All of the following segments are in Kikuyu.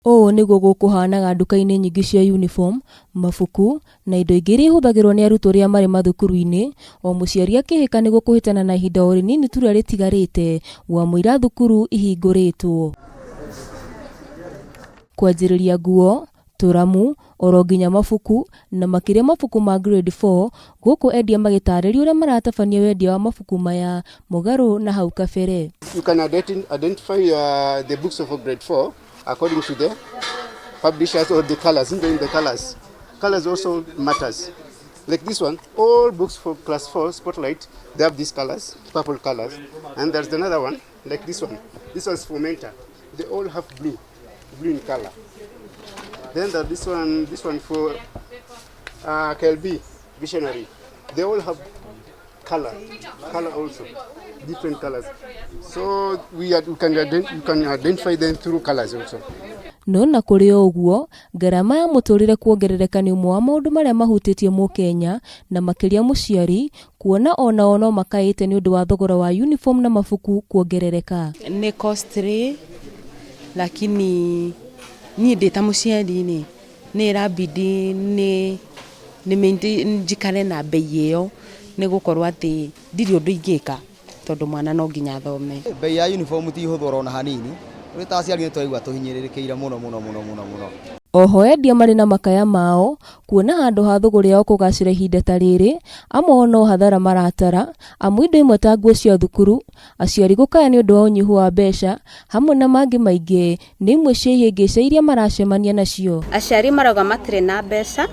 Ũũ nĩguo gũkũhanaga nduka-inĩ nyingĩ cia uniform, mabuku, na indo ingĩ iria ihũthagĩrwo nĩ arutwo rĩrĩa marĩ mathukuru-inĩ, o mũciari akĩhĩka nĩguo kũhĩtana na ihinda o rĩnini tu rĩrĩa rĩtigarĩte wamũira thukuru ihingũrĩtwo. Kwanjĩrĩria nguo, tũramu, oro nginya mabuku, na makĩria mabuku ma grade 4, gũkũ endia magĩtarĩria ũrĩa maratabania wendia wa mabuku maya mũgarũ na hau kabere. You can identify the books of grade 4 according to the publishers or the colors, even the colors. Colors also matters. Like this one, all books for class 4 Spotlight, they have these colors, purple colors. And there's another one, like this one. This one's for Mentor. They all have blue, blue in color. Then there's this one for KLB, Visionary. They all have color, color also, different colors. So you can identify them through colors also. No na kũrĩ o ũguo, ngarama ya mũtũrĩre kuongerereka nĩ ũmwe wa maũndũ marĩa mahutĩtie mũkenya na makĩria mũciari, kuona onao no makaĩte nĩ ũndũ wa thogora wa uniform na mabuku kuongerereka. Nĩ costly, lakini niĩ ndĩ ta mũciari rĩ, nĩ ĩrabidi nĩ njikare na bei ĩyo, nĩ gũkorwo atĩ ndirĩ ũndũ ingĩka tondũ mwana no nginya athome. Bei ya uniform ti hũthũ ona hanini, tũrĩ ta aciari nĩ tũraigua tũhinyĩrĩrĩkĩire mũno mũno mũno mũno mũno. Oho endia marĩ na makaya mao kuona handũ ha thũgũrĩ yao kũgacĩra ihinda ta rĩrĩ, amwe no hathara maratara, amu indo imwe ta nguo cia thukuru, aciari gũkaya nĩ ũndũ wa ũnyihu wa mbeca, hamwe na mangĩ maingĩ nĩ imwe cia ihĩngĩca iria maracemania nacio. Aciari marauga matirĩ na mbeca,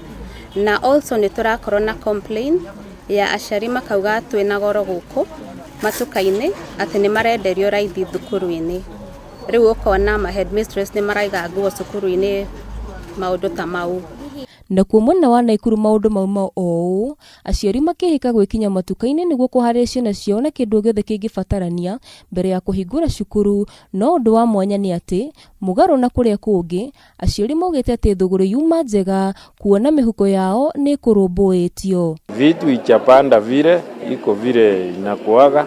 na also nĩ tũrakorwo na complain ya aciari makauga twĩna goro gũkũ matuka-inĩ atĩ nĩ marenderio raithi thukuru-inĩ. Rĩu ũkona ma headmistress nĩ maraiga nguo cukuru-inĩ, maũndũ ta mau. Nakuo mwena wa Naikuru maũndũ mauma o ũũ, aciari makĩhĩka gwĩkinya matuka-inĩ nĩguo kũharĩria ciana ciao na kĩndũ gĩothe kĩngĩbatarania mbere ya kũhingũra cukuru. No ũndũ wa mwanya nĩ atĩ mũgarũ na kũrĩa kũngĩ, aciari maugĩte atĩ thũgũrĩ yuma njega kuona mĩhuko yao nĩ ĩkũrũmbũĩtio. Vitu ichapanda vile iko vile inakuaga,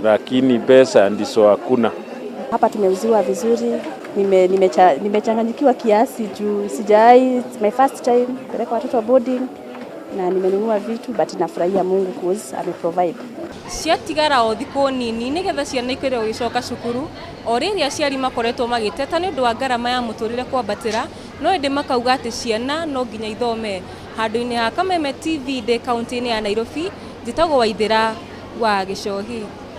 lakini pesa ndizo hakuna. Hapa tumeuziwa vizuri, nimechanganyikiwa kiasi juu sijai, it's my first time kupeleka watoto boarding na nimenunua vitu, but nafurahia Mungu cause ame provide. Ciatigara o thikũ nini nĩgetha ciana ikorwo gũcoka cukuru, o rĩrĩ aciari makoretwo magĩteta nĩ ũndũ wa ngarama ya mũtũrĩre kwambatĩra, no ĩndĩ makauga atĩ ciana no nginya ithome. Handũ-inĩ ha Kameme TV ndĩ kaunti-inĩ ya Nairobi, njĩtagwo Waithĩra wa Gĩcohi.